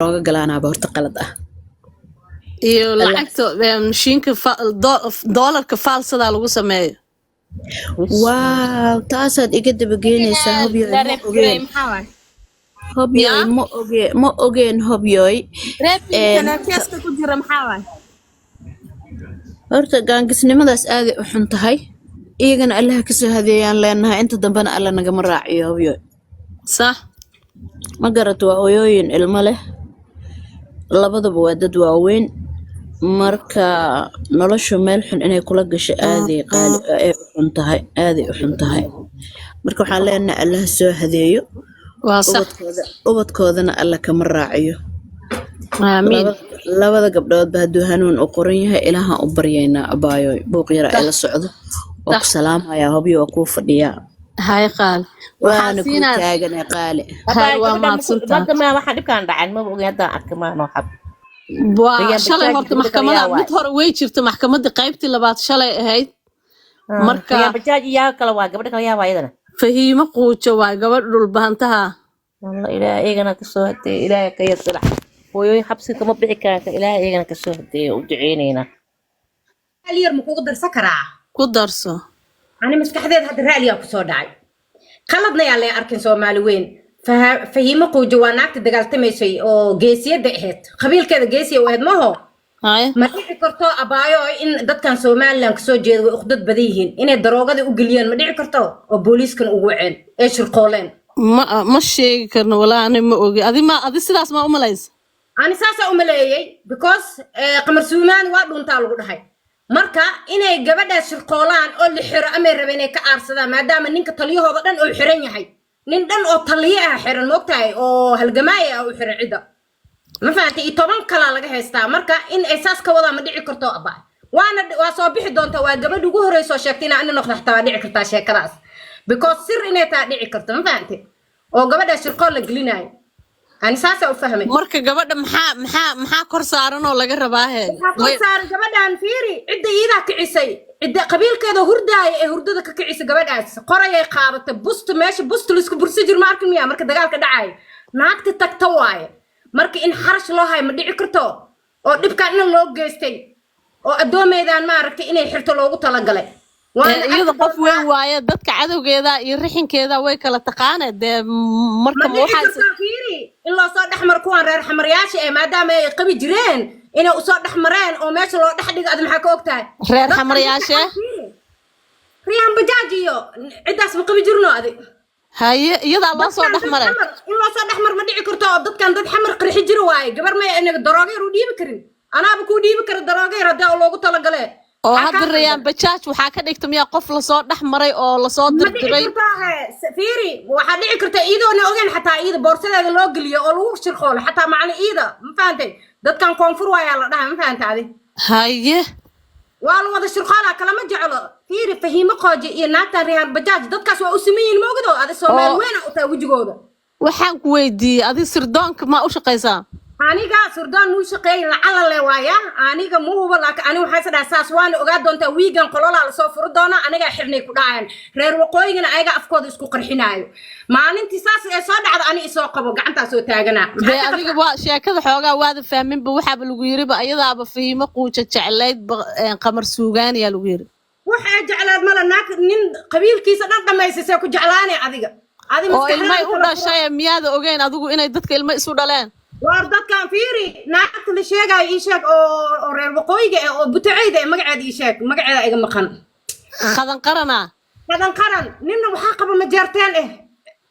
Looga galaanaaba horta qalad ah. Iyo lacagta mashiinka doolarka faalsadaa lagu sameeyo. Waaw, taasaad iga dabageynaysaa, hobyoy. La Ma rape gareey ogeen. Maxaa waay? Hobyoy. Yaa. Ma oge, ma ogeen, hobyoy. Rapingkana keeska ku jira maxaa waay? Horta gaangisnimadaas aaday u xun tahay. Iyagana Allaha kasoo hadeeyaan leenahay, inta dambena Alla nagama raaciyo, hobyoy. Sax. Ma garato, waa hooyooyin ilmo leh labadaba, waa dad waaweyn. Marka noloshu meel xun inay kula gasho aaday qaali ay u xun tahay, aaday u xun tahay. Marka waxaan leenahay Allaha soo hadeeyo. Waa sax. Ubadkooda, ubadkoodana Alla kama raaciyo. Aamiin. Labada gabdhoodba hadduu hanuun u qoran yahay, Ilaahaan u baryaynaa. Abaayoy, buuq yara ila socdo. Waa ku salaamayaa, hobyo, waa kuu fadhiyaa. Hay qaali, waxaan Waana kuu siinaa. taaganay, qaali. Hay, waa mahadsantaha. Hadda ma waxa dhibkaan dhacay maba ogin, haddaan arka maanoo xab. Waa Riyaan shalay Bajaaj horta gabadha maxkamada yaa waay. Mid hore way jirta, maxkamadda qaybtii labaad shalay ahayd marka. Riyaan Bajaaj yaa kale waa gabadha kale, yaa waa iyadana? Fahiimo Quujo waa gabadh dhulbahantaha. Walla Ilaahay iyagana kasoo hadeeyo, Ilaahay ka yasira. Hooyooyin xabsi kama bixi karaan, ka Ilaahay iyagana kasoo hadeeyo, u duceyneynaa. Hal yar ma kugu darsan karaa? Ku darso. Ani maskaxdeed hadda raaliyaa kusoo dhacay, qaladna yaa lay arkin. Soomaali weyn, Fahiimo Quujo waa naagta dagaaltamaysay oo geesiyadda ahayd, qabiilkeeda geesiya u ahayd maho. Hay. Ma dhici karto, abaayo, in dadkan Somaliland kasoo jeeda way uqdad badan yihiin, inay daroogada u geliyaan? Ma dhici karto oo booliiskan ugu waceen ee shirqooleen? Ma sheegi karno walaa, ani ma ogi. Adi ma adi sidaas ma umalaysa? Ani saasaa u maleeyey because Qamar Suumaani waa dhuntaa lagu dhahay. Marka inay gabadhaas shirqoolaan oo la xiro amay rabeen inay ka aarsadaan, maadaama ninka taliyahooda dhan uu xiran yahay, nin dhan oo taliye ah xiran, moogtahay, oo halgamaaya ah u xiran cidda, ma fahantay? Iyo 10 kalaa laga haystaa. Marka in ay saas ka wadaa ma dhici karto, abba? Waana waa soo bixi doontaa. Waa gabadha ugu horeysa oo sheegtay inaa ani noqdo xataa waa dhici kartaa sheekadaas, because sir inay taa dhici karto, ma fahantay? Oo gabadha shirqool la gelinayo, ani saasaa u fahmay. Marka gabadha maxaa kor saaran oo laga rabaa he? Waxaa kor saaran gabadhan, fiiri, cidda iidaa kicisay, cidda qabiilkeeda hurdaaya ee hurdada ka kicisay gabadhaas. Qorayay qaadatay, busta meesha busta laisku bursi jir, ma arkin miya? Marka dagaalka dhacaya naagti tagta waaye. Marka in xarash loo hayo ma dhici karto oo dhibkaan in loo geystay oo addoomeydaan maaragtay inay xirto loogu talagalay? Waana Iyada arki qof weyn doontaa. Waaye, dadka cadowgeeda iyo rixinkeeda way kala taqaane dee. Marka ma ma dhici waxaa kartaa, fiiri, in loo soo dhex maro kuwan reer xamaryaasha ee maadaama ay qabi jireen, inay usoo dhex mareen oo meesha loo dhex dhigo? Adi maxaa ka ogtahay? Reer Dadkan xamaryaashe? Fiiri, Riyaan Bajaaj iyo ciddaas ma qabi jirno adi? Haye, iyadaa loo soo Dadkan dhex dad maray. xamar in loo soo dhex mar ma dhici karto oo dadkan dad xamar qarxi jiri waaye. Gabar may inaga daroogo yar u dhiibi karin, anaaba kuu dhiibi kara daroogo yar haddii loogu talagale. Oo Maxaa hadda kaa Rayaan qaldan? Bajaaj waxaa ka dhigta miyaa qof lasoo dhex maray oo lasoo Ma dhici dirdiray? kartaa he. Fiiri, waxaa dhici karta iyadoona ogeyn xataa iyada boorsadeeda loo geliyo oo lagu shirqoolo xataa macna iyada, ma fahantay? Dadkan koonfur waayaa la dhaha, ma fahantay adi? Haye. Waa la wada shirqoolaa, kalama jeclo. Fiiri, Fahiimo Qooje iyo naagtan Riyaan Bajaaj, dadkaas waa u siman yihiin, ma ogido adi? Soomaali Oo weyna u tahay wejigooda. Waxaan ku weydiiyey, adi sirdoonka ma u shaqaysaa? Aniga surdaan muu shaqeey, lacala le waaya. Aniga mu hubo, laakiin aniga waxaan is dhahaa saas waana ogaa doontaa. Wiigan qololaa lasoo furi doonaa, anigaa xirnay ku dhacayaan. Reer waqooyigana ayaga afkooda isku qarxinaayo. Maalintii saas ee soo dhacda ani isoo qabo, gacantaa soo taaganaa. Dee Maxaa ka adiga qabtaa? Waa sheekada xoogaa waada fahminba. Waxaaba lagu yiriba ayadaaba Fahiimo Quuja jeclayd Qamar Suugaaniyaa lagu yiri. Waxaa jeclaad mala, naag nin qabiilkiisa dhan dhamaysasee ku jeclaanay adiga adi? Oo ilmay Maskaxdaada u kala furo. dhashay, miyaada ogeyn adigu inay dadka ilmo isu dhaleen? Waar dadkan fiiri, naagta la sheegaayo ii sheeg oo reer waqooyiga eh oo butaceyda eh, magaceeda ii sheeg, magaceeda iga maqan. Qadan qarana. Qadan Qaran. Ninna waxaa qaba majeerteen eh,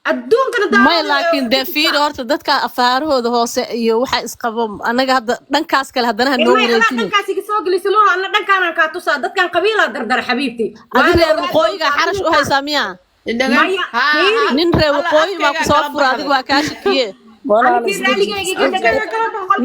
adduunkana May daawada. Laakiin dee fiiri, horta dadka afaarahooda hoose iyo waxa isqabo, annaga hadda dhankaas kale haddana ha noo May adaa wareejinin. Dhankaas iga soo gelisa maho, anna dhankaanaan kaa tusaa. Dadkan qabiilaa dardara, xabiibti. Adi Waana reer ogaa waqooyiga doontaa xarash u adduunka. haysaa miyaa? Maya, fiiri. Nin reer Alla waqooyi maa afkaygaa kusoo kala fura adiga baxday. Waa kaa shakiye. Ani tii raaligayga iga dhagan.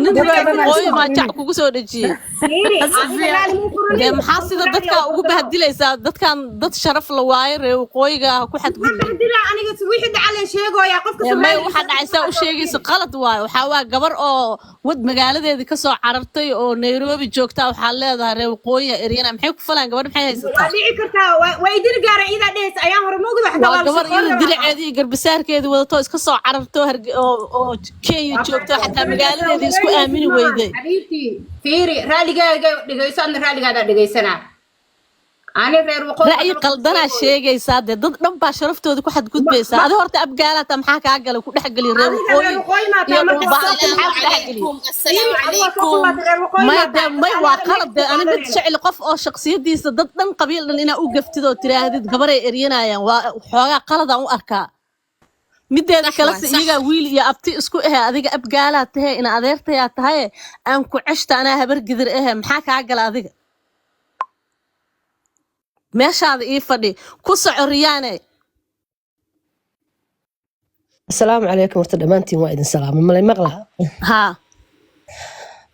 Nin reer Qolka waqooyi maa jac kugu soo dhejiyey? Fiiri, adiga raali muu Dee furanin. maxaa Qolka sida raaliga dadka u ugu furtano. bahadilaysaa? Dadkan dad sharaf la waaye, reer waqooyiga ha ku Maxaa xadgudbin. bahdilaa? Aniga wixii dhacaleen sheegooyaa qofka Dee may Soomaaliga. waxaa dhacaysaa u sheegaysa qalad waaye. Waxaa waa gabar oo wad magaaladeedii kasoo carartay oo Nairobi joogtaa, waxaa leedahay reer waqooyiga eryana. Maxay ku falaan gabadh? Maxay Waa haysataa? dhici kartaa, waa idil gaara iidaa dhehaysa ayaan hore ma ogdo xataa. Waa Waa la gabar shirqoon iyada rabaa. diliceedii iyo garbasaarkeedii wadato, iska soo cararto oo oo Kenya joogto xataa magaaladeedii isku aamini weyday. Xabiibtii, fiiri, raaligaaga dhegeyso, adna raaligaadaa dhegeysanaa. Ani reer waqooyi Ra'yi qaldanaa sheegaysaa dee, dad dhan baa sharaftooda ku xadgudbaysaa. Adi horta abgaalaata, maxaa kaa galay ku dhexgeliya reer Adiga reer waqooyi waqooyi maa iyo tahay marka? dhulbaanta, maxaa ku dhexgeliya? Assalaamu Fiiri, adiga soo calaykum. kulmaatay reer waqooyi May maa de tahay? May, waa qalad de. Ani mid jecli qof oo shakhsiyadiisa dad dhan, qabiil dhan inaa u gaftid oo tiraahdid gabaray eryanayaan, waa xoogaa qaladaan u arkaa. Mideeda Sax kale waa se sax. Iyagaa wiil iyo abti isku ahe, adiga abgaalaa tahe, ina adeertayaa tahaye, aan ku ceshta, anaa habar gidir ahe, maxaa kaa gala adiga? Meeshaada ii fadhi, ku soco, Riyaane. Asalaamu calaykum. Horta dhammaantiin waa idin salaamay. Malay maqlaa? Haa.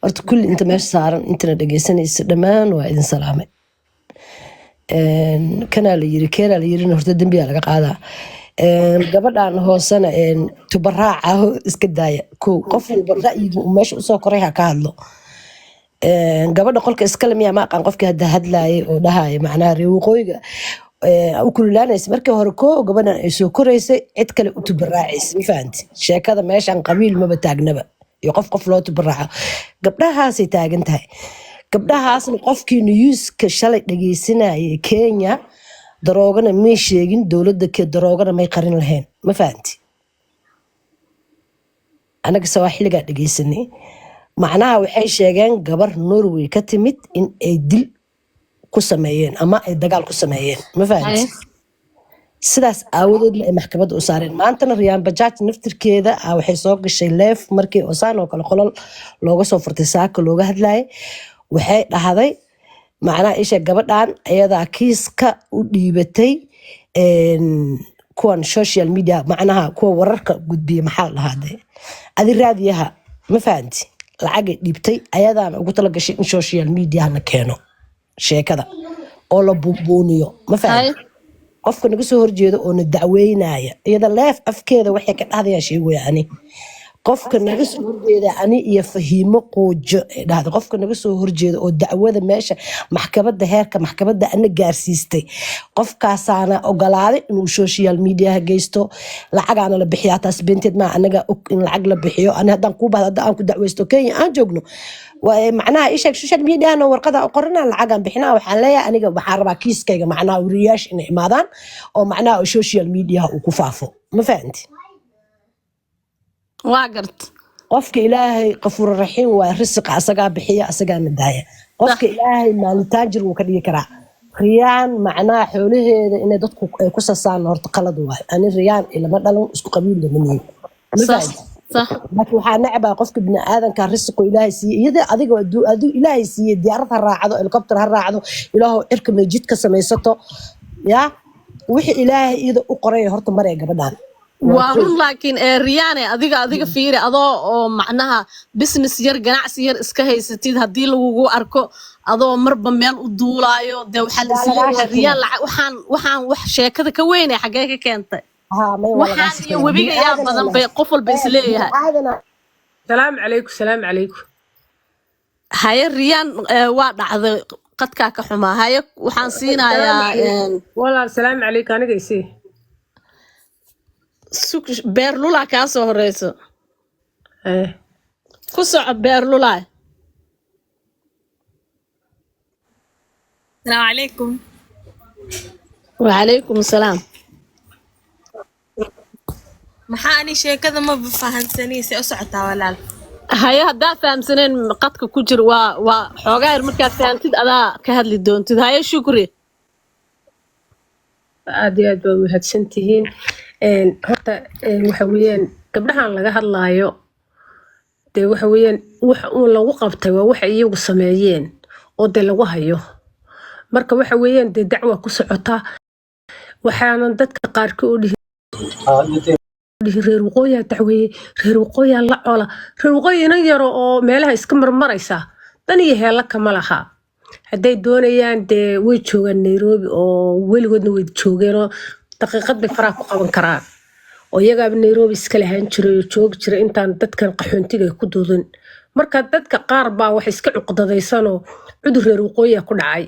Horta kulli inta meesha saaran, intana dhegeysanaysa, dhammaan waa idin salaamay. Kanaa la yiri, keenaa la yirina, horta dembiyaa laga qaadaa. Gabadhan hoosena tubaraaca iska daaya. Kow, qof walba ra'yiga uu meesha usoo koray ha ka hadlo. Gabadha qolka iskale miyaa? Ma aqaan qofkii hadda hadlaayay oo dhahaya macnaha reer waqooyiga u kululaanaysa. Markii hore koo gabadhan ay soo koraysay, cid kale u tubaraacaysa, ma fahanti? Sheekada meeshan qabiil maba taagnaba iyo qof qof loo tubaraaco. Gabdhahaasay taagan tahay. Gabdhahaasna qofkii newska shalay dhageysanayay, Kenya daroogana may sheegin, dowladda ke daroogana may qarin lahayn, ma fahanti? Anaga sawaaxiligaa dhegeysanay. Macnaha waxay sheegeen gabar Norway ka timid in ay dil ku sameeyeen ama ay dagaal ku sameeyeen, ma fahanti? Sidaas aawadeedna ay maxkamadda u saareen. Maantana Riyaan Bajaaj naftirkeeda waxay soo gashay leef markii osaan oo kale qolol looga soo furtay, saaka looga hadlayay. Waxay dhahday macnaha isha gabadhan ayadaa kiiska u dhiibatay kuwan social media, macnaha kuwa wararka gudbiya, maxaa la dhahaa dee, adi raadiyaha, ma fahanti? Lacagay dhiibtay, ayadaana ugu talagashay in social media la keeno sheekada oo la buunbuuniyo, ma fahanti? Qofka naga soo horjeeda oo na dacweynaya, iyada leef afkeeda waxay ka dhahdayaa sheegaya. Ani qofka naga soo horjeeda, ani iyo Fahiimo Quujo ay dhahday, qofka naga soo horjeeda oo dacwada meesha maxkamadda, heerka maxkamadda ana gaarsiistay, qofkaasaana ogolaaday inuu social mediaha geysto, lacagaana la bixiyaa. Taas beenteed maa, anaga og in lacag la bixiyo. Ani haddaan kuu bahdo, hadda aan ku dacweysto, Kenya aan joogno, macnaha isheeg social mediahana warqada u qorana, lacagaan bixinaa. Waxaan leeyahay aniga waxaan rabaa kiiskayga macnaha wariyaasha inay imaadaan oo macnaha social mediaha uu ku faafo, ma fahanti? Waa gart. Qofka Ilaahay qafuur raxiim waa, risiqa asagaa bixiya, asagaa daaya. Qofka Ilaahay maalitaan jir wuu ka dhigi karaa. Riyaan macnaha xoolaheeda inay dadku ay ku sasaan horta qalad waayo. Ani Riyaan ilama dhalan, isku qabiil lama nihin, ma fahanti? Sax. Laakiin waxaa necbaa qofka biniaadanka risiqo Ilaahay siiyey, iyada adiga adigu Ilaahay siiyey, diyaarad ha raacdo, helicopter ha raacdo, Ilaahow cirka meejid ka samaysato, ya wixii Ilaahay iyada u qoray horta maree gabadhan waa. Waa run, laakiin ee Riyaane, adiga fiiri, adoo oo macnaha business yar, ganacsi yar iska haysatid, haddii lagugu arko adoo marba meel u duulaayo, dee waxaa la Waa lagaa isleeyahay shakiyaa. Riyaan lacag waxaan wax sheekada ka weyn ee xaggee ka keentay? Haa, may, waa lagaa Waxaan iyo shakiyaa. webiga yaa Bini'aadan badan bay qof walba isleeyahay. Bini'aadana. Salaam calaykum, salaam calaykum. Haye Riyaan, waa dhacday, qadkaa ka xumaa. Haye, waxaan Salaam siinayaa calaykum walaal, salaam calaykum, aniga isii. Sug, Beerlula kaa soo horeyso. Eh. Ku soco, Beerlula. Asalaamu calaykum. Wacalaykum salaam. Maxaa ani sheekada ma fahansanay, see u socotaa walaal? Haye, haddaa fahamsaneen qadka ku jir, waa xoogaa yar, markaad fahamtid adaa ka hadli doontid. Haye, Shukri. Aad iyo aad baa mahadsan tihiin. Horta waxa weeyaan gabdhahan laga hadlaayo dee, waxa weeyaan wax uun lagu qabtay waa waxa iyagu sameeyeen oo dee lagu hayo. Marka waxa weeyaan dee dacwa ku socota, waxaanan dadka qaarkii u dhihi reer waqooyiha dacweeye, reer waqooyiha la cola, reer waqooyi inan yaro oo meelaha iska marmaraysa dan iyo heella kama laha. Hadday doonayaan dee way joogaan Nairobi oo weligoodna way joogeenoo daqiiqad bay faraha ku qaban karaan, oo iyagaaba Nairobi iska lahaan jiray oo joogi jiray intaan dadkan qaxoontiga ay ku duudin. Marka dadka qaar baa wax iska cuqdadaysanoo cudur reer waqooyiha ku dhacay.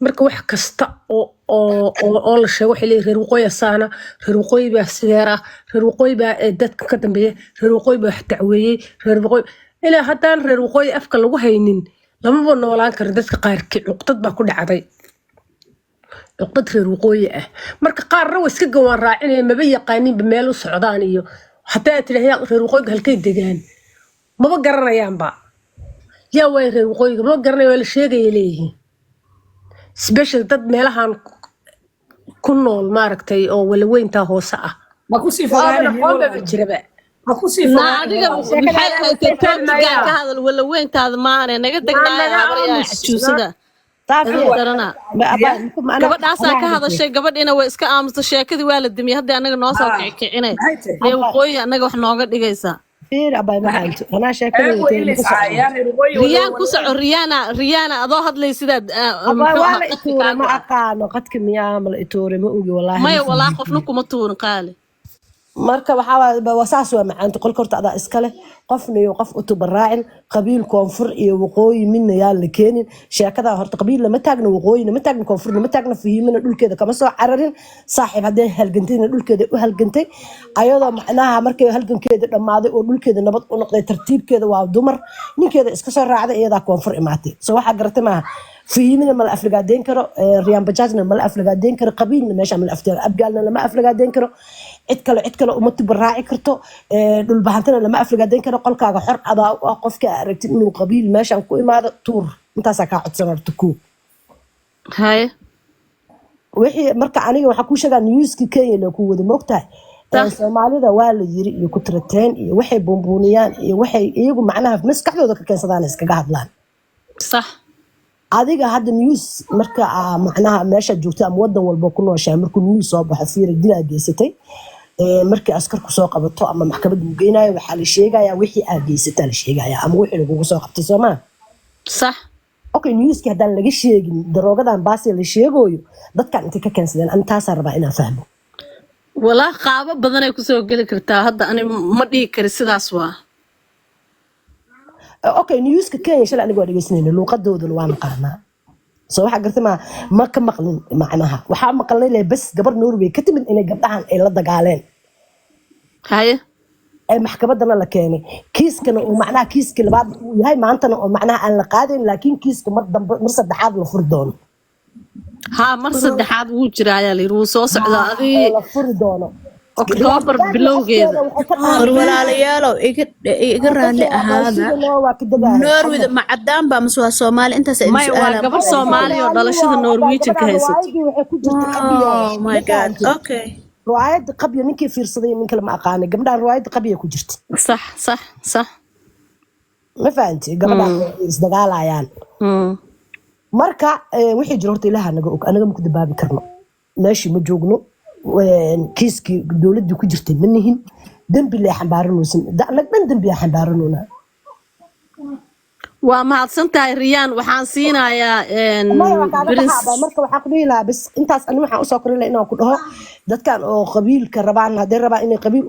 Marka wax kasta oo la sheego, waxay leeyihin reer waqooyi asaana, reer waqooyi baa sideer ah, reer waqooyi baa dadka ka dambeeya, reer waqooyi baa wax dacweeyey, reer waqooyi. Ilaa haddaan reer waqooyi afka lagu haynin, lamaba noolaan karo. Dadka qaarkii cuqdad baa ku dhacday, cuqdad reer waqooyi ah. Marka qaarna way iska gawaan raacinaya, maba yaqaaninba meel u socdaan, iyo hataa aad tidhaahdaa reer waqooyiga halkay degaan, maba garanayaanba. Yaa waay reer waqooyiga? Maba garanaya, waa la sheegaya leeyihiin. Special dad meelahan ku nool, maaragtay, oo walaweyntaa hoose ah, Ma kusii waaban fogaanay. aqoon baba jiraba. Ma kusii Na fogaanay. adiga Walaal. maxay ahayd? Topic-gaan ka hadal, walaweyntaada maahane, naga Waa degnaayo naga habaryaa aamus. cajuusada. Saafiya. Edeb darana. Ma Gabadhaasaa anaa ka hadashay. Hadashay gabadhiina way iska aamusta, sheekadii waa la dimiyey. Haddii annaga noo soo Ah, kicikicinay maxay tahay? Reer waqooyi annaga wax nooga dhigaysaa. Fiir abay, macaanto, anaa Ceeb sheekadayda way in teeda la ma ku socono. iscaayaan reer waqooyi Riyaan ku soco, Riyaana, Riyaana, adoo hadlay sidaad Abay, muxuu waa ahaa la qadka ituuray kaa ma go'a. Aqaano qadka miyaa ma la ituuray, ma ogi wallaahi, ma Maya walaa, fahmin. Qofna kuma tuurin qaali. Marka waxaa waa saas, waa macaanto, qolka horta adaa iskale, qofna iyo qof u tubaraacin. Qabiil koonfur iyo waqooyi midna yaan la keenin sheekada. Horta qabiil lama taagna, waqooyina ma taagna, koonfurna ma taagna. Fahiimana dhulkeeda kama soo cararin, saaxiib. Haddee halgantayna dhulkeeda u halgantay, ayadoo macnaha markay halgankeeda dhammaaday oo dhulkeeda nabad u noqday, tartiibkeeda waa dumar, ninkeeda iska soo raacday, iyadaa koonfur imaatay. So waxaa garatay maaha, fahiimina mala aflagaadeyn karo, Riyaan Bajaajna mala aflagaadeyn karo, qabiilna meesha mala aflagaadeyn, Abgaalna lama aflagaadeyn karo, cid kale, cid kale uma tubaraaci karto, dhulbahantana lama aflagaadeyn karo. Qolkaaga xor adaa u ah. Qofka aad aragtid inuu qabiil meeshan ku imaado, tuur. Intaasaa kaa codsan horta koo. Haye. Wixii marka aniga waxaa kuu sheegaa, newska Kenya la ku wada moogtahay. Sax. Soomaalida waa la yiri iyo ku tirateen iyo waxay buunbuuniyaan iyo waxay iyagu macnaha maskaxdooda ka keensadaan iskaga hadlaan. Sax. Adiga hadda news marka macnaha meeshaad joogto ama wadan walba ku nooshahay, markuu news soo baxo, fiira dilaa geysatay, markii askarku soo qabato ama maxkamad uu geynayo, waxaa la sheegayaa wixii aad geysataa la sheegayaa ama wixii lagugu soo qabtay, soo maa? Sax. Okay, newski haddaan laga sheegin daroogadan baasi la sheegooyo, dadkan intay ka keensadeen? Ani taasaa rabaa inaan fahmo. Walaa qaabo badanay kusoo geli kartaa. Hadda ani ma dhihi kari sidaas waa. Okay, newska Kenya shalay aniga waa dhegeysanayna, luuqadoodana waa naqaanaa. So waxaa gartay ma ma ka maqlin, macnaha waxaa maqalnay le bas gabar Norway ka timid inay gabdhahan ay la dagaaleen. Haye. Ee maxkamadana la keenay, kiiskana uu macnaha kiiskii labaad uu yahay maantana, oo macnaha aan la qaadayn, laakiin kiiska mar dambe, mar saddexaad la furi doono. Haa, mar saddexaad wuu jiraa ayaa layidhi, wuu soo socdaa. Oo adii la furi doono Oktoobar bilowgeeda. War walaalayaalow, iga raalli ahaada. Waa ka degaahay. Norwayda ma cadaan baa mase waa Soomaali? Intaas idin Maya, waa su-aalaa. gabar Soomaali oo dhalashada Norwegian ka haysato. Riwaayadii waxay ku jirtay Qabyo. Oh my Ma God. fahamtid? Okay. Riwaayadda Qabyo, ninkii fiirsaday, nin kale ma aqaanay, gabdhahan riwaayadda Qabya ku jirta. Sax. Ma fahamtid? Gabadhaan isdagaalayaan. Marka wixii jiro horta Ilaaha naga og, anaga ma ku dabaabi karno, meeshii ma joogno, kiiskii dowladdii ku jirtay ma nihin, dembi lee xambaaranaysin, anag dhan dembi aa xambaaranayna. Waa mahadsan tahay Riyaan, waxaan siinayaa Maya, waa kaaga Prince. Baxaaba marka waxaan ku dhihi lahaa bas intaas. Ani waxaan usoo korin lahaa inaan ku dhaho dadkan oo qabiilka rabaan, hadday rabaan inay qabiil